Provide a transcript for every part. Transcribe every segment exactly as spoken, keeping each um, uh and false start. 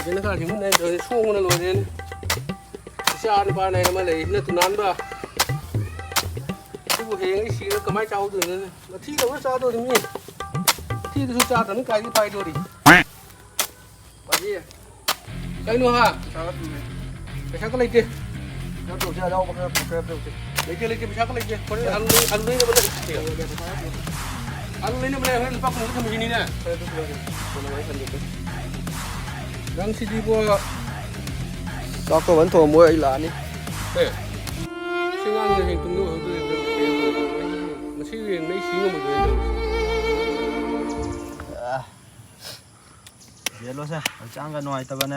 ꯁꯤꯅ ꯈꯔ ꯍꯤꯡꯃꯤꯟꯅꯩ ꯇꯧꯔꯤꯁꯦ, ꯁꯣꯡꯕꯅ ꯂꯣꯏꯔꯦꯅꯦ꯫ ꯏꯆꯥ ꯅꯨꯄꯥ ꯅꯥꯏꯅ ꯑꯃ ꯂꯩꯔꯤꯁꯤꯅ ꯇꯨꯅꯥꯟꯕ꯫ ꯁꯤꯕꯨ ꯍꯌꯦꯡ ꯑꯩ ꯁꯤꯔ ꯀꯃꯥꯏꯅ ꯆꯥꯍꯧꯗꯣꯏꯅꯣꯅꯦ? ꯃꯊꯤ ꯂꯧꯔ ꯆꯥꯗꯧꯔꯤꯃꯤ꯫ ꯃꯊꯤꯗꯨꯁꯨ ꯆꯥꯗꯕꯅꯤ ꯀꯥꯏꯗꯒꯤ ꯐꯥꯏꯗꯧꯔꯤ? ꯄꯥꯏꯕꯤ꯫ ꯀꯩꯅꯣ ꯍꯥ? ꯄꯩꯁꯥꯒ ꯊꯝꯃꯦ꯫ ꯄꯩꯁꯥꯒ ꯂꯩꯇꯦ꯫ ꯈꯔ ꯇꯧꯁꯦ, ꯑꯌꯥꯎꯕ ꯈꯔ ꯄꯨꯊꯣꯛꯀꯦ ꯍꯥꯏꯕ꯭ꯔ ꯌꯦꯡꯉꯨꯁꯦ꯫ ꯂꯩꯇꯦ, ꯂꯩꯇꯦ, ꯄꯩꯁꯥꯒ ꯂꯩꯇꯦ꯫ ꯍꯣꯔꯦꯟ ꯑꯂꯨ ꯂꯩ-, ꯑꯂꯨ ꯂꯩꯅꯕ ꯂꯩ-, ꯑꯂꯨ ꯂꯩꯅꯕ ꯂꯩ, ꯍꯣꯔꯦꯟ ꯂꯨꯄꯥ ꯀꯨꯟ ꯈꯛꯇ ꯊꯝꯃꯤꯁꯤꯅꯤꯅꯦ꯫ ꯍꯣꯏ, ꯑꯗꯨ ꯄꯨꯔꯛꯑꯒꯦ꯫ ꯀꯣꯟꯅ ꯋꯥꯔꯤ ꯁꯥꯟꯅꯔꯁꯦ꯫ ꯅꯪ ꯁꯤꯗꯤꯕꯣ꯫ ꯆꯥꯛꯇꯣ ꯐꯖꯅ ꯊꯣꯡꯉꯝꯃꯣ, ꯑꯩ ꯂꯥꯛꯑꯅꯤ꯫ ꯑꯦ, ꯁꯤ ꯉꯥꯡꯁꯦ ꯍꯌꯦꯡ ꯇꯨꯡꯗ ꯑꯣꯏꯍꯧꯗꯣꯏꯅꯦ꯫ ꯃꯁꯤ ꯍꯌꯦꯡ ꯃꯩ ꯁꯤ ꯉꯝꯃꯣꯏꯗꯣꯏꯅꯦ ꯇꯧꯔꯤꯁꯦ꯫ ꯑ, ꯌꯦꯜꯂꯣꯁꯦ, ꯍꯛꯆꯥꯡꯒ ꯅꯨꯡꯉꯥꯏꯇꯕꯅꯦ꯫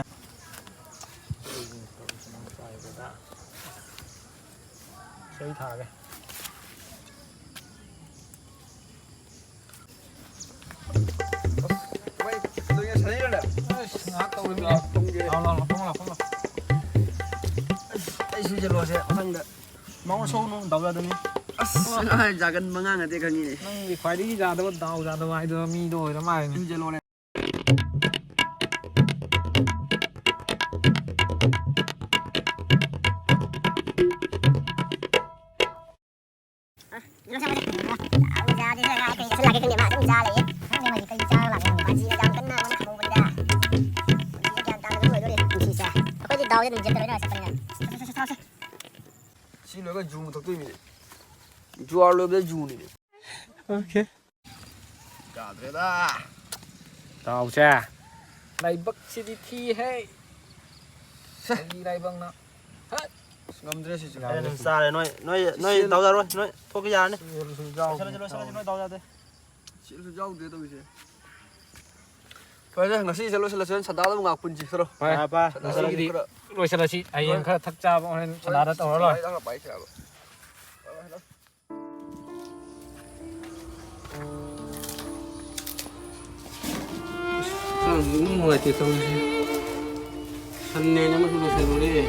ꯏꯁꯩ ꯊꯥꯒꯦ꯫ ꯃꯣꯏ ꯀꯩꯗꯧꯔꯤꯅꯣ, ꯁꯥꯟꯅꯩꯔꯣꯅꯦ? ꯑꯁ, ꯉꯥꯏꯍꯥꯛ ꯇꯧꯔꯤꯃꯤ꯫ ꯉꯥꯏꯍꯥꯛ ꯇꯧꯒꯦ꯫ ꯂꯥꯎ, ꯂꯥꯎ, ꯂꯥꯎ, ꯐꯝꯃꯣ, ꯂꯥꯎ, ꯐꯝꯃꯣ, ꯂꯥꯎ꯫ ꯑꯁ, ꯑꯩꯁꯨ ꯌꯦꯜꯂꯣꯁꯦ ꯃꯊꯪꯗ꯫ ꯃꯉꯣꯟ ꯁꯣꯛꯅꯨ, ꯗꯥꯎ ꯌꯥꯗꯕꯅꯤ꯫ ꯑꯁ, ꯖꯥꯒꯟ ꯃꯉꯥꯡ ꯅꯠꯇꯦ ꯈꯪꯉꯤꯅꯦ꯫ ꯅꯪꯗꯤ ꯈ꯭ꯋꯥꯏꯗꯒꯤ ꯌꯥꯗꯕ, ꯗꯥꯎ ꯌꯥꯗꯕ ꯍꯥꯏꯗꯣ ꯃꯤꯗꯣ ꯑꯣꯏꯔ ꯃꯥꯜꯂꯦꯅꯦ꯫ ꯑꯩꯁꯨ ꯌꯦꯜꯂꯣꯅꯦ꯫ ꯑꯩꯈꯣꯏꯗꯤ ꯗꯥꯎꯁꯦ ꯑꯗꯨꯝ ꯖꯦꯠꯇ ꯂꯣꯏꯅ ꯆꯠꯄꯅꯤꯅ꯫ ꯁꯤ ꯂꯣꯏꯔꯒ ꯖꯨ ꯃꯨꯊꯛꯇꯣꯏꯅꯤꯅꯦ꯫ ꯖꯨ ꯑꯥꯔ ꯂꯣꯏꯕꯗ ꯖꯨꯅꯤꯅꯦ꯫ ꯑꯣꯀꯦ꯫ ꯌꯥꯗ꯭ꯔꯦꯗ꯫ ꯗꯥꯎꯁꯦ꯫ ꯂꯥꯏꯕꯛꯁꯤꯗꯤ ꯊꯤꯍꯦ꯫ ꯁꯦ꯫ ꯑꯩꯒꯤ ꯂꯥꯏꯕꯛꯅ꯫ ꯍꯠ꯫ ꯑꯁ, ꯉꯝꯗ꯭ꯔꯦ ꯁꯤꯁꯨ꯫ ꯑꯩꯅ ꯑꯗꯨꯝ ꯆꯥꯔꯦ꯫ ꯅꯣꯏ, ꯅꯣꯏ, ꯅꯣꯏ ꯁꯦꯜ-, ꯗꯥꯎ ꯌꯥꯔꯣꯏ꯫ ꯅꯣꯏ ꯊꯣꯛꯈꯤ ꯌꯥꯔꯅꯤ꯫ ꯁꯦꯜꯁꯨ ꯌꯥꯎꯗꯦ꯫ ꯂꯣꯏꯁꯤꯜꯂꯁꯤ, ꯂꯣꯏꯁꯤꯜꯂꯁꯤ, ꯅꯣꯏ ꯗꯥꯎ ꯌꯥꯗꯦ꯫ ꯁꯦꯜꯁꯨ ꯌꯥꯎꯗꯦ ꯇꯧꯔꯤꯁꯦ꯫ ꯐꯔꯦ, ꯉꯁꯤ ꯆꯠꯂꯣ, ꯆꯠꯂꯁꯤ꯫ ꯁꯟꯗꯥꯗ ꯑꯃꯨꯛ ꯉꯥꯏꯍꯥꯛ ꯄꯨꯟꯁꯤ꯫ ꯆꯠꯂꯣ꯫ ꯍꯣꯏ꯫ ꯐꯔꯦ, ꯐꯔꯦ꯫ ꯆꯠꯂꯁꯤ꯫ ꯉꯁꯤꯒꯤꯗꯤ ꯂꯣꯏꯁꯤꯜꯂꯁꯤ꯫ ꯍꯌꯦꯡ ꯈꯔ ꯊꯛ ꯆꯥꯕ ꯍꯣꯔꯦꯟ ꯁꯟꯗꯥꯗ ꯇꯧꯔ ꯂꯣꯏꯔꯦ꯫ ꯍꯣꯏ, ꯍꯣꯏ꯫ ꯍꯛꯆꯥꯡꯁꯤ ꯏꯅꯨꯡ ꯅꯨꯡꯉꯥꯏꯇꯦ ꯇꯧꯔꯤꯁꯦ꯫ ꯁꯟꯅꯦꯅ ꯑꯃꯁꯨ ꯂꯣꯏꯁꯤꯜꯂꯨꯔꯦ꯫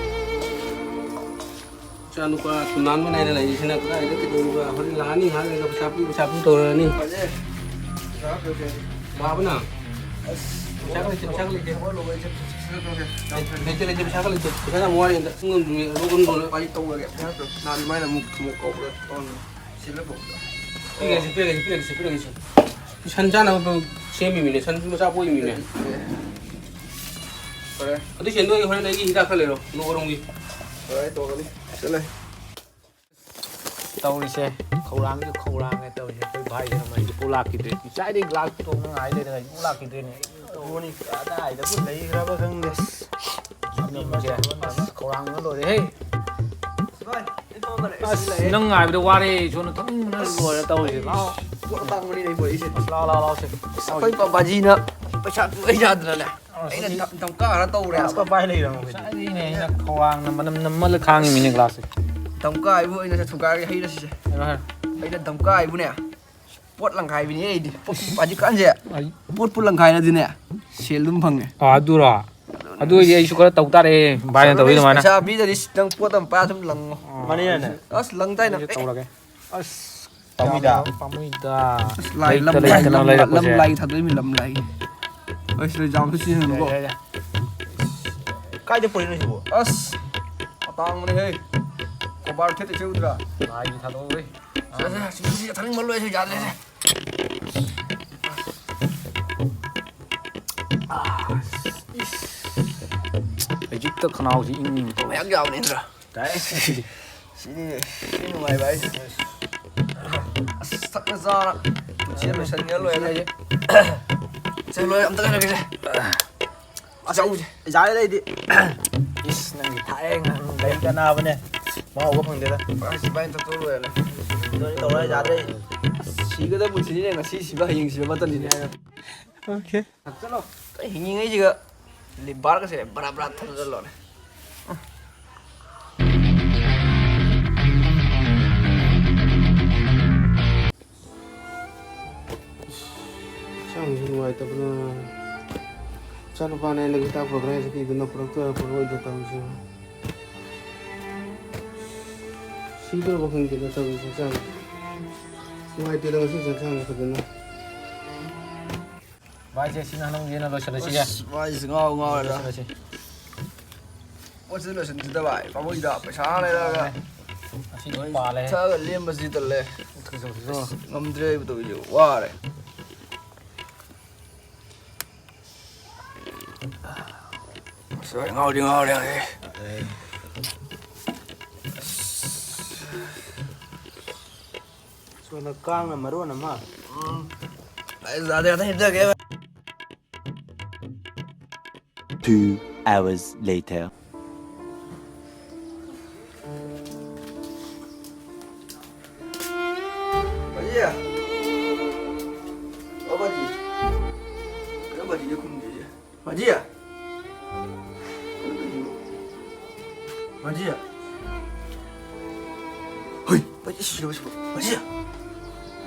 ꯏꯆꯥꯅꯨꯄꯥ ꯁꯨꯝꯅꯥꯟꯕ ꯅꯥꯏꯅ ꯂꯩꯔꯤꯁꯤꯅ ꯀꯗꯥꯏꯗ ꯀꯩꯗꯧꯔꯤꯕ? ꯍꯣꯔꯦꯟ ꯂꯥꯛꯑꯅꯤ, ꯉꯥꯏꯍꯥꯛ ꯂꯩꯔꯒ ꯄꯩꯁꯥ ꯄꯤ, ꯄꯩꯁꯥ ꯄꯤ ꯇꯧꯔꯛꯑꯅꯤ꯫ ꯂꯥꯛꯑꯕ ꯅꯪ? ꯑꯁ, ꯄꯩꯁꯥꯒ ꯂꯩꯇꯦ, ꯄꯩꯁꯥꯒ ꯂꯩꯇꯦ꯫ ꯂꯩꯇꯦ, ꯂꯩꯇꯦ, ꯄꯩꯁꯥꯒ ꯂꯩꯇꯦ꯫ ꯄꯩꯁꯥ ꯌꯥꯝ ꯋꯥꯔꯦ ꯍꯟꯗꯛ꯫ ꯁꯨꯝ ꯉꯝꯗ꯭ꯔꯤ, ꯑꯗꯨ ꯉꯝꯗ꯭ꯔꯤ꯫ ꯄꯥꯔꯇꯤ ꯇꯧꯔꯒꯦ꯫ ꯄꯩꯁꯥ ꯅꯠꯇ꯭ꯔꯣ? ꯅꯍꯥꯟ ꯑꯗꯨꯃꯥꯏꯅ ꯑꯃꯨꯛ, ꯑꯃꯨꯛ ꯀꯧꯕꯗ ꯇꯧꯔꯝꯃꯤ꯫ ꯁꯤꯜꯂ ꯀꯧꯕꯗ꯫ ꯄꯤꯔꯒꯦꯁꯦ, ꯄꯤꯔꯒꯦꯁꯦ, ꯄꯤꯔꯒꯦꯁꯦ, ꯄꯤꯔꯒꯦꯁꯦ꯫ ꯁꯟ ꯆꯥꯅꯕ ꯁꯦꯝꯃꯤꯃꯤꯅꯦ, ꯁꯟ ꯃꯆꯥ ꯄꯣꯛꯏꯃꯤꯅꯦ꯫ ꯐꯔꯦ꯫ ꯑꯗꯨ ꯁꯦꯟꯗꯣ ꯑꯩ ꯍꯣꯔꯦꯟ ꯑꯩꯒꯤ ꯍꯤꯗꯥꯛ ꯈꯔ ꯂꯩꯔꯣ, ꯂꯣꯛ ꯑꯔꯨꯝꯒꯤ꯫ ꯍꯣꯏ, ꯇꯧꯔꯒꯅꯤ꯫ ꯆꯠꯂꯦ꯫ ꯇꯧꯔꯤꯁꯦ, ꯈꯧꯔꯥꯡꯁꯨ ꯈꯧꯔꯥꯡꯉꯦ ꯇꯧꯔꯤꯁꯦ꯫ ꯑꯩꯈꯣꯏ ꯚꯥꯏꯁꯤꯅ ꯃꯩꯁꯦ ꯄꯨ ꯂꯥꯛꯈꯤꯗ꯭ꯔꯦ꯫ ꯉꯁꯥꯏꯗꯩ ꯒ꯭ꯂꯥꯁ ꯄꯨꯊꯣꯛꯅꯉꯥꯏ ꯂꯩꯔꯒ ꯄꯨ ꯂꯥꯛꯈꯤꯗ꯭ꯔꯦꯅꯦ꯫ ꯇꯧꯕꯅꯤ꯫ ꯀꯗꯥꯏꯗꯕꯨ ꯂꯩꯈ꯭ꯔꯕ ꯈꯪꯗꯦ꯫ ꯌꯨꯝꯁꯦ, ꯑꯁ, ꯈꯧꯔꯥꯡꯕꯅ ꯂꯣꯏꯔꯦꯍꯦ꯫ ꯑꯁ, ꯅꯪ ꯉꯥꯏꯕꯗ ꯋꯥꯔꯦ꯫ ꯁꯣꯝꯗ ꯊꯛꯅꯤꯡꯕꯅ ꯂꯣꯏꯔꯦ ꯇꯧꯔꯤꯁꯦ꯫ ꯂꯥꯛꯑꯣ꯫ ꯄꯣꯠ ꯑꯇꯥꯡꯕꯅꯤꯅꯦ ꯑꯩ ꯄꯨꯔꯛꯏꯁꯦ꯫ ꯑꯁ, ꯂꯥꯛꯑꯣ, ꯂꯥꯛꯑꯣ, ꯂꯥꯛꯑꯣ, ꯁꯦ꯫ ꯑꯁ, ꯑꯩꯈꯣꯏ ꯄꯥꯄꯥꯖꯤꯅ ꯄꯩꯁꯥ ꯄꯤꯕ ꯌꯥꯗꯅꯅꯦ꯫ ꯑꯩꯅ ꯙꯝ-, ꯙꯝꯀꯥ ꯈꯔ ꯇꯧꯔꯦ꯫ ꯉꯁꯥꯏꯗꯩꯅꯦ ꯑꯩꯅ ꯈꯧꯔꯥꯡꯅ ꯃꯅꯝ ꯅꯝꯃꯜꯂ ꯈꯥꯡꯉꯤꯃꯤꯅꯦ ꯒ꯭ꯂꯥꯁꯁꯦ꯫ ꯙꯝꯀꯥ ꯍꯥꯏꯕꯨ ꯑꯩꯅ ꯆꯥꯊꯣꯛꯀꯥꯏꯔꯒ ꯍꯩꯔꯁꯤꯁꯦ꯫ ꯍꯥꯏꯔꯣ, ꯍꯥꯏꯔꯣ꯫ ꯑꯩꯅ ꯙꯝꯀꯥ ꯍꯥꯏꯕꯨꯅꯦ, ꯄꯣꯠ ꯂꯪꯈꯥꯏꯕꯤꯅꯦ ꯑꯩꯗꯤ꯫ ꯄꯣꯠ, ꯍꯧꯖꯤꯛꯀꯥꯟꯁꯦ ꯑꯩ ꯄꯣꯠꯄꯨ ꯂꯪꯈꯥꯏꯔꯗꯤꯅꯦ, ꯁꯦꯜ ꯑꯗꯨꯝ ꯐꯪꯉꯦ꯫ ꯑꯥ, ꯑꯗꯨꯔꯣ? ꯑꯗꯨ ꯑꯣꯏꯗꯤ ꯑꯩꯁꯨ ꯈꯔ ꯇꯧ ꯇꯥꯔꯦ, ꯚꯥꯏꯅ ꯇꯧꯔꯤ ꯑꯗꯨꯃꯥꯏꯅ꯫ ꯄꯩꯁꯥ ꯄꯤꯗ꯭ꯔꯗꯤ ꯅꯪ ꯄꯣꯠ ꯑꯃ ꯄꯥꯏꯔ ꯑꯗꯨꯝ ꯂꯪꯉꯣ꯫ ꯑꯥ, ꯃꯥꯅꯤꯅꯦ꯫ ꯑꯁ, ꯂꯪ ꯇꯥꯏꯅ꯫ ꯑꯩꯁꯨ ꯇꯧꯔꯒꯦ꯫ ꯑꯁ, ꯄꯥꯝꯃꯨꯏꯗ꯫ ꯄꯥꯝꯃꯨꯏꯗ꯫ ꯑꯁ, ꯂꯥꯏ, ꯂꯩꯇ ꯂꯝ ꯂꯥꯏ, ꯂꯩꯇꯅ ꯂꯝ ꯂꯥꯏ, ꯂꯩꯔꯛꯄꯁꯦ꯫ ꯂꯝ ꯂꯥꯏ ꯊꯥꯗꯣꯛꯏꯃꯤ, ꯂꯝ ꯂꯥꯏ꯫ ꯑꯁ, ꯂꯩꯖꯥꯝꯁꯨ ꯁꯤꯖꯤꯟꯅꯅꯨꯀꯣ꯫ ꯌꯥꯏ, ꯌꯥꯏ, ꯌꯥꯏ꯫ ꯀꯥꯏꯗ ꯄꯨꯔꯛꯏꯅꯣ ꯁꯤꯕꯣ? ꯑꯁ, ꯑꯇꯥꯡꯕꯅꯦꯍꯦ꯫ ꯀꯣꯕꯥꯔ ꯊꯦꯠꯇ ꯆꯦꯎꯗ꯭ꯔꯥ? ꯂꯥꯏꯒꯤ ꯊꯥꯗꯣꯛꯑꯣꯍꯦ꯫ ꯁꯦ, ꯁꯦ, ꯁꯤꯡꯖꯨꯁꯤ ꯊꯛꯅꯤꯡꯃꯜꯂꯣꯏ, ꯁꯤ ꯌꯥꯗ꯭ꯔꯦ, ꯁꯦ꯫ ꯍꯧꯖꯤꯛꯇ ꯈꯅꯥꯎꯁꯤ ꯏꯪ ꯏꯪ ꯇꯧꯋꯦ꯫ ꯃꯌꯥꯝ ꯌꯥꯎꯕꯅꯦ, ꯅꯠꯇ꯭ꯔꯥ? ꯇꯥꯏ꯫ ꯁꯤꯅꯤ, ꯁꯤ ꯅꯨꯡꯉꯥꯏꯕ ꯍꯥꯏꯁꯦ꯫ ꯑꯁ, ꯊꯛꯅ ꯆꯥꯔ ꯄꯨꯟꯁꯤ ꯑꯃ ꯂꯣꯏꯁꯟꯒꯦ ꯂꯣꯏꯔꯦ꯫ ꯁꯦ, ꯂꯣꯏꯔꯦ, ꯑꯝꯇ ꯀꯩꯅꯣꯒꯤꯁꯦ꯫ ꯑꯆꯧꯕꯁꯦ꯫ ꯌꯥꯔꯦ ꯑꯩꯗꯤ꯫ ꯏꯁ, ꯅꯪꯒꯤ ꯊꯥꯏꯅ ꯂꯥꯏꯔꯤꯛ ꯑꯅꯥꯕꯅꯦ꯫ ꯃꯍꯥꯎꯒ ꯐꯪꯗꯦꯗ꯫ ꯑꯁ, ꯏꯕꯥꯅꯤ ꯊꯛꯇꯣꯛ ꯂꯣꯏꯔꯦ꯫ ꯅꯣꯏ ꯇꯧꯔ ꯌꯥꯗ꯭ꯔꯦ꯫ ꯁꯤꯒꯗꯕ ꯄꯨꯟꯁꯤꯅꯤꯅꯦ, ꯉꯁꯤ ꯁꯤꯕ ꯍꯌꯦꯡ ꯁꯤꯕ ꯑꯃꯠꯇꯅꯤꯅꯦ꯫ ꯑꯣꯀꯦ꯫ ꯊꯛꯆꯜꯂꯣ꯫ ꯍꯤꯡꯉꯤꯉꯩꯁꯤꯒ ꯂꯤꯞ ꯕꯥꯔꯒꯁꯦ ꯕꯔꯥ ꯕꯔꯥ ꯊꯛꯆꯜꯂꯣꯅꯦ꯫ ꯍꯛꯆꯥꯡꯁꯨ ꯅꯨꯡꯉꯥꯏꯇꯕꯅ꯫ ꯏꯆꯥꯅꯨꯄꯥꯅ ꯑꯩꯅ ꯍꯤꯗꯥꯛ ꯄꯨꯔꯛꯀꯅꯤ ꯍꯥꯏꯖꯈꯤꯗꯨꯅ ꯄꯨꯔꯛꯇꯣꯏꯔꯥ ꯄꯨꯔꯛꯑꯣꯏꯗꯣꯏꯔꯥ ꯇꯧꯔꯤꯁꯦ꯫ ꯁꯤꯗꯧꯔꯕ ꯈꯪꯗꯦꯗ ꯇꯧꯔꯤꯁꯦ ꯍꯛꯆꯥꯡꯁꯦ꯫ ꯅꯨꯡꯉꯥꯏꯇꯦꯗ ꯉꯁꯤꯁꯦ ꯍꯛꯆꯥꯡꯁꯦ ꯐꯖꯅ꯫ ꯚꯥꯏꯁꯦ ꯁꯤꯅ ꯅꯪ ꯌꯦꯟꯅ ꯂꯣꯏꯁꯤꯜꯂꯁꯤꯒꯦ꯫ ꯑꯁ, ꯚꯥꯏꯁꯦ ꯉꯥꯎ ꯉꯥꯎꯔꯦꯗ꯫ ꯂꯣꯏꯁꯤꯜꯂꯁꯤ꯫ ꯄꯣꯠꯁꯤ ꯂꯣꯏꯁꯤꯟꯁꯤꯗ ꯚꯥꯏ, ꯄꯥꯃꯨꯏꯗ ꯄꯩꯁꯥ ꯂꯩꯔꯒ꯫ ꯉꯁꯤꯗꯤ ꯄꯥꯜꯂꯦ꯫ ꯊꯛꯑꯒ ꯂꯦꯝꯕꯁꯤ ꯇꯜꯂꯦ꯫ ꯉꯝꯗ꯭ꯔꯦ ꯑꯩꯕꯨ ꯇꯧꯔꯤꯁꯦ, ꯋꯥꯔꯦ꯫ ꯑꯁ, ꯚꯥꯏ, ꯉꯥꯎꯗꯤ ꯉꯥꯎꯔꯦ ꯍꯧꯖꯤꯛ꯫ ꯁꯣꯝꯗ ꯀꯥꯡꯅ ꯃꯔꯣꯟ ꯑꯃ꯫ ꯎꯝ꯫ ꯑꯩ ꯌꯥꯗꯦ, ꯌꯥꯗꯦ, ꯍꯤꯞꯊꯒꯦ꯫ Two hours later. ꯕꯥꯖꯤ! ꯑꯣ, ꯕꯥꯖꯤ! ꯀꯩꯅꯣ, ꯕꯥꯖꯤꯁꯦ ꯈꯨꯝꯗ꯭ꯔꯤꯁꯦ? ꯕꯥꯖꯤ! ꯕꯥꯖꯤ! ꯍꯨꯏ! ꯕꯥꯖꯤ ꯁꯤꯔꯕ ꯁꯤꯕꯣ? ꯕꯥꯖꯤ!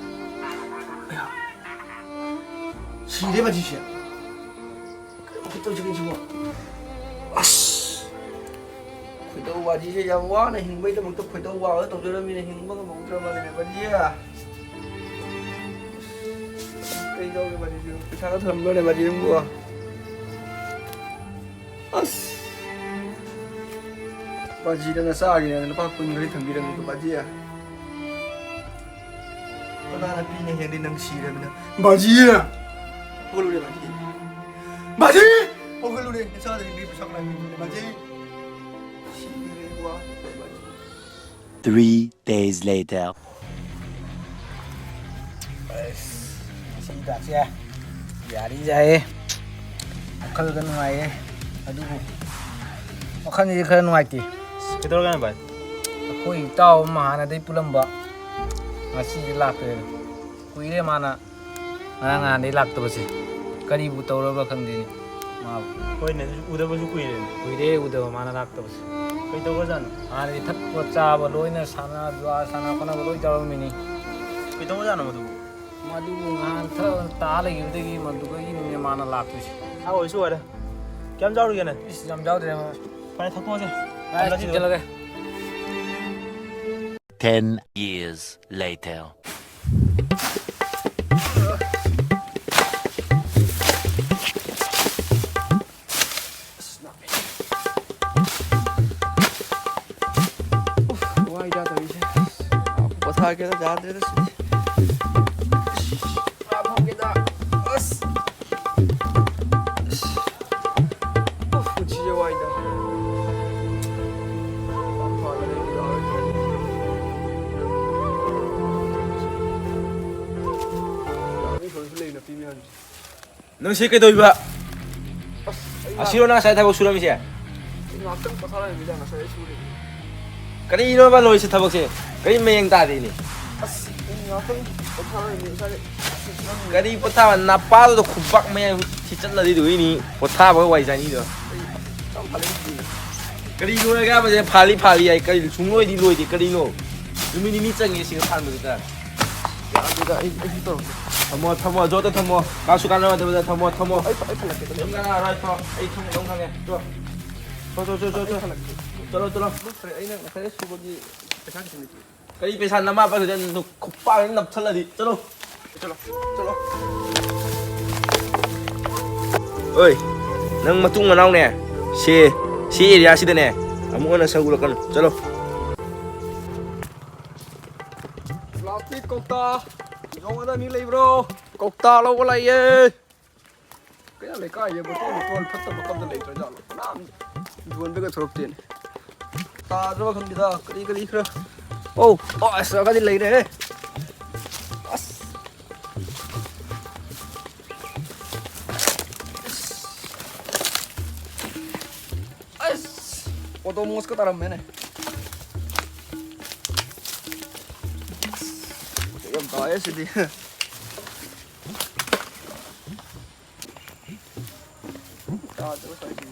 ꯑꯌꯥ! ꯁꯤꯔꯦ ꯕꯥꯖꯤꯁꯦ꯫ ꯀꯔꯤꯅꯣ ꯈꯨꯠꯇꯧꯁꯤꯒ ꯁꯤꯕꯣ? ꯑꯁ! ꯈꯣꯏꯗꯧ ꯕꯥꯖꯤꯁꯦ ꯌꯥꯝ ꯋꯥꯅ ꯍꯤꯡꯕꯩꯗꯃꯛꯇ ꯈꯣꯏꯗꯧ ꯋꯥꯡꯉ ꯇꯧꯖꯔꯝꯃꯤꯅ ꯍꯤꯡꯕ ꯉꯝꯍꯧꯗ꯭ꯔꯕꯅꯦ ꯕꯥꯖꯤ꯫ ꯀꯩ ꯇꯧꯒꯦ ꯕꯥꯖꯤꯁꯤꯕꯨ? ꯄꯩꯁꯥꯒ ꯊꯝꯕ꯭ꯔꯣꯅꯦ ꯕꯥꯖꯤ ꯅꯪꯕꯨ? ꯑꯁ! ꯕꯥꯖꯤꯗ ꯅꯆꯥꯒꯤꯅꯦꯅ ꯂꯨꯄꯥ ꯀꯨꯟ ꯈꯔ ꯊꯝꯕꯤꯔꯝꯃꯤꯀꯣ ꯕꯥꯖꯤ꯫ ꯀꯅꯥꯅ ꯄꯤꯅ ꯍꯦꯟꯗꯤ ꯅꯪ ꯁꯤꯔꯕꯅꯤꯅ꯫ ꯕꯥꯖꯤ! ꯍꯧꯒꯠꯂꯨꯅꯦ ꯕꯥꯖꯤ꯫ ꯕꯥꯖꯤ! ꯍꯧꯒꯠꯂꯨꯅꯦ, ꯅꯆꯥꯗ ꯍꯦꯟꯗꯤ ꯄꯩꯁꯥ ꯀꯅꯥ ꯄꯤꯅꯤ ꯕꯥꯖꯤ? ꯁꯤꯔꯦ ꯋꯥ ꯕꯥꯖꯤ꯫ Three days later. ꯑꯁ, ꯉꯁꯤ ꯍꯤꯗꯥꯛꯁꯦ ꯌꯥꯔꯤ ꯌꯥꯏꯌꯦ꯫ ꯋꯥꯈꯜꯒ ꯅꯨꯡꯉꯥꯏꯌꯦ꯫ ꯑꯗꯨꯕꯨ ꯋꯥꯈꯜꯁꯤꯗꯤ ꯈꯔ ꯅꯨꯡꯉꯥꯏꯇꯦ꯫ ꯀꯩꯗꯧꯔꯒꯦ ꯚꯥꯏ? ꯑꯩꯈꯣꯏ ꯏꯇꯥꯎ ꯑꯃ ꯍꯥꯟꯅꯗꯩ ꯄꯨꯜꯂꯝꯕ ꯉꯁꯤꯗꯤ ꯂꯥꯛꯇ꯭ꯔꯦ꯫ ꯀꯨꯏꯔꯦ ꯃꯥꯅ ꯉꯔꯥꯡ ꯅꯍꯥꯟꯗꯩ ꯂꯥꯛꯇꯕꯁꯦ꯫ ꯀꯔꯤꯕꯨ ꯇꯧꯔꯕ ꯈꯪꯗꯦꯅꯦ ꯃꯥꯕꯨ꯫ ꯍꯣꯏꯅꯦ, ꯑꯗꯨꯁꯨ ꯎꯗꯕꯁꯨ ꯀꯨꯏꯔꯦꯅꯦ꯫ ꯀꯨꯏꯔꯦ ꯎꯗꯕ ꯃꯥꯅ ꯂꯥꯛꯇꯕꯁꯦ꯫ ꯀꯩ ꯇꯧꯔꯖꯥꯠꯅꯣ? ꯍꯥꯟꯅꯗꯤ ꯊꯛꯄ ꯆꯥꯕ ꯂꯣꯏꯅ ꯁꯥꯟꯅ ꯖꯨꯋꯥ ꯁꯥꯟꯅ ꯈꯣꯠꯅꯕ ꯂꯣꯏ ꯇꯧꯔꯝꯃꯤꯅꯤ꯫ ꯀꯩ ꯇꯧꯔꯖꯥꯠꯅꯣ ꯃꯗꯨꯕꯨ? ꯃꯗꯨꯕꯨ ꯉꯍꯥꯟ ꯊꯛꯑ ꯇꯥ ꯂꯩꯈꯤꯕꯗꯒꯤ ꯃꯗꯨꯗꯒꯤꯅꯤꯅꯦ ꯃꯥꯅ ꯂꯥꯛꯇꯣꯏꯁꯦ꯫ ꯑꯥ, ꯑꯣꯏꯁꯨ ꯑꯣꯏꯔꯦ꯫ ꯀꯌꯥꯝ ꯆꯥꯎꯔꯤꯒꯦꯅꯦ? ꯏꯁ, ꯌꯥꯝ ꯆꯥꯎꯗ꯭ꯔꯦ꯫ ꯐꯔꯦ, ꯊꯛꯇꯣꯛꯑꯁꯦ꯫ ꯚꯥꯏ, ꯌꯥꯝ ꯆꯥꯁꯤꯜꯂꯨ꯫ ꯊꯤꯟꯖꯤꯜꯂꯒꯦ꯫ Ten years later. ꯌꯥꯗ꯭ꯔꯦꯗ, ꯌꯥꯗ꯭ꯔꯦꯗ ꯁꯤꯗꯤ꯫ ꯄꯨꯔꯥ ꯐꯝꯒꯦꯗ꯫ ꯑꯁ꯫ ꯑꯁ꯫ ꯎꯐ, ꯄꯨꯟꯁꯤꯁꯦ ꯋꯥꯏꯗ꯫ ꯃꯤ ꯁꯣꯏꯁꯨ ꯂꯩ ꯅꯨꯄꯤ ꯃꯌꯥꯝꯁꯦ꯫ ꯅꯪ ꯁꯤ ꯀꯩꯗꯧꯔꯤꯕ? ꯑꯁ, ꯑꯩ ꯑꯁꯤꯔꯣ ꯅꯪ ꯉꯁꯥꯏ ꯊꯕꯛ ꯁꯨꯔꯝꯃꯤꯁꯦ? ꯑꯩ ꯉꯥꯛꯇꯪ ꯄꯣꯊꯥꯔꯝꯃꯤꯗ, ꯉꯁꯥꯏ ꯑꯩ ꯁꯨꯔꯤꯗꯨꯗꯤ꯫ ꯀꯔꯤꯅꯣꯕ ꯂꯣꯏꯁꯦ ꯊꯕꯛꯁꯦ? ꯀꯔꯤ ꯃꯌꯦꯡ ꯇꯥꯗꯦꯅꯦ? ꯑꯁ, ꯑꯩ ꯉꯥꯛꯇꯪ ꯄꯣꯊꯥꯔꯝꯃꯤ, ꯉꯁꯥꯏ ꯑꯁ, ꯁꯨꯔꯝꯃꯤ꯫ ꯀꯔꯤ ꯄꯣꯊꯥꯕ? ꯅꯄꯥꯗꯨꯗ ꯈꯨꯕꯥꯛ ꯃꯌꯥ ꯊꯤꯆꯠꯂꯗꯤ ꯂꯣꯏꯅꯤ꯫ ꯄꯣꯊꯥꯕ ꯋꯥꯏ ꯆꯥꯅꯤꯗꯣ꯫ ꯑꯩ ꯌꯥꯝ ꯐꯔꯦ꯫ ꯀꯔꯤꯅꯣ ꯑꯉꯥꯡꯕꯁꯦ ꯐꯥꯜꯂꯤ ꯐꯥꯜꯂꯤ ꯍꯥꯏ, ꯀꯔꯤ ꯁꯨꯡꯂꯣꯏꯗꯤ ꯂꯣꯏꯗꯦ, ꯀꯔꯤꯅꯣ? ꯅꯨꯃꯤꯠ ꯅꯤꯅꯤ ꯆꯪꯉꯦ ꯁꯤꯒ ꯐꯥꯟꯕꯗꯨꯗ꯫ ꯌꯥꯗꯦꯗ, ꯑꯩ, ꯑꯩꯁꯨ ꯇꯧꯔꯛꯀꯦ꯫ ꯊꯝꯃꯣ, ꯊꯝꯃꯣ, ꯖꯣꯠꯇ ꯊꯝꯃꯣ꯫ ꯀꯥꯁꯨ ꯀꯥꯟꯅꯔꯣꯏꯗꯕꯗ ꯊꯝꯃꯣ, ꯊꯝꯃꯣ꯫ ꯑꯩ, ꯑꯩ ꯐꯜꯂꯛꯀꯦ, ꯑꯗꯨꯝ ꯑꯗꯨꯝ ꯀꯥꯟꯅꯔꯣꯏ, ꯊꯣ꯫ ꯑꯩ ꯈꯪꯉꯦ, ꯑꯗꯨꯝ ꯈꯪꯉꯦ꯫ ꯇꯣ꯫ ꯇꯣ, ꯇꯣ, ꯇꯣ, ꯇꯣ, ꯇꯣ꯫ ꯑꯩ ꯐꯜꯂꯛꯀꯦ꯫ ꯆꯠꯂꯣ, ꯆꯠꯂꯣ꯫ ꯂꯨꯞꯈ꯭ꯔꯦ, ꯑꯩꯅ ꯉꯁꯥꯏ ꯁꯨꯕꯒꯤ ꯄꯩꯁꯥ ꯈꯤꯇꯪ ꯂꯩꯇꯦ꯫ ꯀꯔꯤ ꯄꯩꯁꯥ ꯅꯃꯥ ꯄꯥꯏꯈꯠꯂꯦ, ꯅꯪ ꯈꯨꯄꯥꯛ ꯑꯃ ꯅꯞꯊꯠꯂꯗꯤ꯫ ꯆꯠꯂꯣ꯫ ꯆꯠꯂꯣ, ꯆꯠꯂꯣ꯫ ꯑꯣꯏ, ꯅꯪ ꯃꯇꯨꯡ ꯃꯅꯥꯎꯅꯦ, ꯁꯤ, ꯁꯤ ꯑꯦꯔꯤꯌꯥꯁꯤꯗꯅꯦ ꯑꯃꯨꯛ ꯍꯟꯅ ꯁꯛ ꯎꯔꯛꯀꯅꯨ꯫ ꯆꯠꯂꯣ꯫ ꯄ꯭ꯂꯥꯁꯇꯤꯛ ꯀꯧꯇꯥ ꯌꯣꯟꯕꯗ ꯃꯤ ꯂꯩꯕ꯭ꯔꯣ? ꯀꯧꯇꯥ ꯂꯧꯕ ꯂꯥꯛꯏꯌꯦ꯫ ꯀꯌꯥ ꯂꯩꯀꯥꯏꯁꯦ ꯕꯣꯇꯣꯟ ꯕꯣꯇꯣꯟ ꯐꯠꯇꯕ ꯑꯝꯇ ꯂꯩꯇ꯭ꯔꯖꯥꯠꯂꯣ? ꯀꯅꯥꯝ ꯌꯣꯟꯕꯒ ꯊꯣꯔꯛꯇꯦꯅꯦ꯫ ꯇꯥꯗ꯭ꯔꯕ ꯈꯪꯗꯦꯗ, ꯀꯔꯤ ꯀꯔꯤ ꯈꯔ꯫ ꯑꯧ, ꯑꯣ, ꯑꯁ, ꯑꯃꯗꯤ ꯂꯩꯔꯦꯍꯦ꯫ ꯑꯁ꯫ ꯑꯁ, ꯑꯣꯗꯣꯃꯣꯁꯀ ꯇꯥꯔꯝꯃꯦꯅꯦ꯫ ꯑꯁ, ꯌꯥꯝ ꯇꯥꯏꯌꯦ ꯁꯤꯗꯤ꯫ ꯌꯥꯗ꯭ꯔꯦ ꯁ꯭ꯋꯥꯏꯁꯤꯗꯤ꯫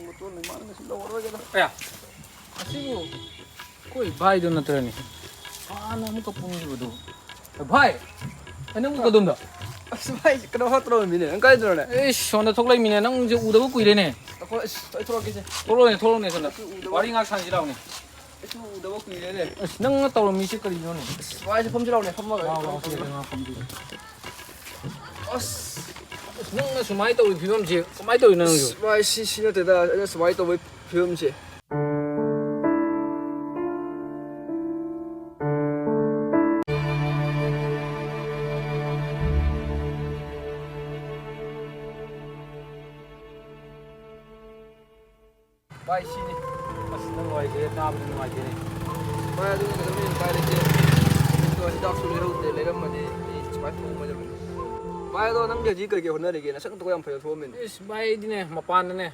ꯃꯇꯣꯟ ꯂꯩꯃꯥꯟꯅ ꯁꯤ ꯂꯧꯔꯔꯣꯏꯒꯦꯗ꯫ ꯑꯌꯥ, ꯑꯁꯤꯕꯨ ꯑꯩꯈꯣꯏ ꯚꯥꯏꯗꯨ ꯅꯠꯇ꯭ꯔꯅꯦ? ꯍꯥꯟꯅ ꯑꯃꯨꯛꯀ ꯄꯨꯈꯤꯕꯗꯨ꯫ ꯚꯥꯏ, ꯑꯩ ꯅꯪꯕꯨ ꯀꯗꯣꯝꯗ? ꯑꯁ, ꯚꯥꯏ, ꯀꯩꯅꯣ ꯈꯔ ꯇꯧꯔꯝꯃꯤꯅꯦ꯫ ꯅꯪ ꯀꯥꯏꯗꯅꯣꯅꯦ? ꯑꯩꯁ, ꯁꯣꯝꯗ ꯊꯣꯛꯂꯛꯏꯃꯤꯅꯦ꯫ ꯅꯪꯁꯦ ꯎꯗꯕ ꯀꯨꯏꯔꯦꯅꯦ꯫ ꯑꯩꯈꯣꯏ, ꯑꯁ, ꯑꯩ ꯊꯣꯛꯂꯛꯀꯦꯁꯦ꯫ ꯊꯣꯛꯂꯛꯑꯣꯅꯦ, ꯊꯣꯛꯂꯛꯑꯣꯅꯦ, ꯁꯣꯝꯗ꯫ ꯑꯩꯁꯨ ꯎꯗꯕ ꯋꯥꯔꯤ ꯉꯥꯏꯍꯥꯛ ꯁꯥꯟꯅꯁꯤ ꯂꯥꯛꯑꯣꯅꯦ꯫ ꯑꯩꯁꯨ ꯎꯗꯕ ꯀꯨꯏꯔꯦꯅꯦ꯫ ꯑꯁ, ꯅꯪꯅ ꯇꯧꯔꯝꯃꯤꯁꯤ ꯀꯔꯤꯅꯣꯅꯦ? ꯑꯁ, ꯚꯥꯏ, ꯁꯤ ꯐꯝꯁꯤ ꯂꯥꯛꯑꯣꯅꯦ, ꯐꯝꯃꯒ꯫ ꯂꯥꯛꯑꯣ, ꯂꯥꯛꯑꯣ, ꯁꯤꯗ ꯉꯥꯏꯍꯥꯛ ꯐꯝꯁꯤ꯫ ꯑꯁ꯫ ꯅꯪꯅ ꯁꯨꯃꯥꯏꯅ ꯇꯧꯕꯒꯤ ꯐꯤꯕꯝꯁꯦ ꯀꯃꯥꯏꯅ ꯇꯧꯔꯤꯅꯣ ꯅꯪꯁꯨ? ꯑꯁ, ꯚꯥꯏ, ꯁꯤ, ꯁꯤ ꯅꯠꯇꯦꯗ, ꯑꯩꯅ ꯁꯨꯃꯥꯏꯅ ꯇꯧꯕꯒꯤ ꯐꯤꯕꯝꯁꯦ꯫ ꯚꯥꯏ, ꯁꯤꯅꯤ꯫ ꯑꯁ, ꯅꯪ ꯋꯥꯔꯤꯁꯦ ꯇꯥꯕꯗ ꯅꯨꯡꯉꯥꯏꯇꯦꯅꯦ꯫ ꯚꯥꯏ, ꯑꯗꯨꯅ ꯀꯩꯗꯧꯅꯤ, ꯎꯄꯥꯏ ꯂꯩꯇꯦ꯫ ꯑꯗꯣ ꯍꯤꯗꯥꯛꯁꯨ ꯂꯩꯔꯧꯗꯦ, ꯂꯩꯔꯝꯃꯗꯤ ꯑꯩ ꯁꯨꯃꯥꯏꯅ ꯊꯣꯛꯑꯝꯃꯣꯏꯗꯕꯅꯤ꯫ ꯚꯥꯏ, ꯑꯗꯣ ꯅꯪꯗꯤ ꯍꯧꯖꯤꯛ ꯀꯩ ꯀꯩ ꯍꯣꯠꯅꯔꯤꯒꯦ? ꯅꯁꯛ ꯅꯇꯧ ꯌꯥꯝ ꯐꯖ ꯊꯣꯛꯑꯝꯃꯤꯅꯦ꯫ ꯏꯁ, ꯚꯥꯏ, ꯑꯩꯗꯤꯅꯦ, ꯃꯄꯥꯟꯗꯅꯦ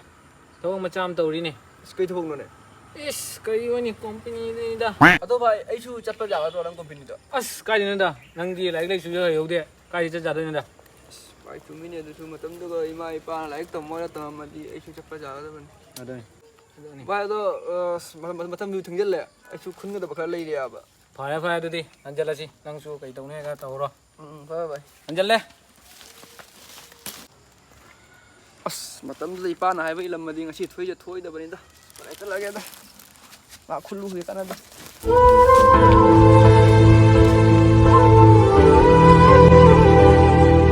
ꯊꯕꯛ ꯃꯆꯥ ꯑꯃ ꯇꯧꯔꯤꯅꯦ꯫ ꯏꯁ, ꯀꯩ ꯊꯕꯛꯅꯣꯅꯦ? ꯏꯁ, ꯀꯔꯤ ꯑꯣꯏꯅꯤ, ꯀꯣꯝꯄꯅꯤꯗꯨꯅꯤꯗ꯫ ꯑꯗꯣ ꯚꯥꯏ, ꯑꯩꯁꯨ ꯆꯠꯄ ꯌꯥꯒꯗ꯭ꯔꯣ ꯅꯪ ꯀꯣꯝꯄꯅꯤꯗꯣ? ꯑꯁ, ꯀꯥꯏꯗꯩꯅꯣꯗ? ꯅꯪꯗꯤ ꯂꯥꯏꯔꯤꯛ ꯂꯥꯏꯁꯨꯁꯨ ꯍꯩꯍꯧꯗꯦ, ꯀꯥꯏꯗ ꯆꯠ ꯌꯥꯗꯣꯏꯅꯣꯗ? ꯑꯁ, ꯚꯥꯏ, ꯆꯨꯝꯃꯤꯅꯦ ꯑꯗꯨꯁꯨ꯫ ꯃꯇꯝꯗꯨꯒ ꯏꯃꯥ ꯏꯄꯥꯅ ꯂꯥꯏꯔꯤꯛ ꯇꯝꯃꯣꯅ ꯇꯝꯃꯝꯃꯗꯤ ꯑꯩꯁꯨ ꯆꯠꯄ ꯌꯥꯒꯗꯕꯅꯤ꯫ ꯑꯗꯨꯅꯤ꯫ ꯑꯗꯨꯅꯤ꯫ ꯚꯥꯏ, ꯑꯗꯣ, ꯑꯁ, ꯃ-, ꯃ-, ꯃꯇꯝꯁꯨ ꯊꯦꯡꯖꯤꯜꯂꯦ꯫ ꯑꯩꯁꯨ ꯈꯨꯟꯒꯗꯕ ꯈꯔ ꯂꯩꯔꯤꯑꯕ꯫ ꯐꯔꯦ, ꯐꯔꯦ, ꯑꯗꯨꯗꯤ ꯍꯟꯖꯜꯂꯁꯤ꯫ ꯅꯪꯁꯨ ꯀꯩ ꯇꯧꯅꯤ ꯍꯥꯏꯒ ꯇꯧꯔꯣ꯫ ꯎꯝ, ꯎꯝ, ꯐꯔꯦ, ꯚꯥꯏ꯫ ꯍꯟꯖꯜꯂꯦ꯫ ꯑꯁ, ꯃꯇꯝꯗꯨꯗ ꯏꯄꯥꯅ ꯍꯥꯏꯕ ꯏꯜꯂꯝꯃꯗꯤ ꯉꯁꯤ ꯊꯣꯛꯏꯁꯦ ꯊꯣꯛꯑꯣꯏꯗꯕꯅꯤꯗ꯫ ꯐꯔꯦ, ꯆꯠꯂꯒꯦꯗ꯫ ꯃꯥ ꯈꯨꯜꯂꯨ ꯍꯨꯏ ꯀꯥꯟꯅꯗꯦ꯫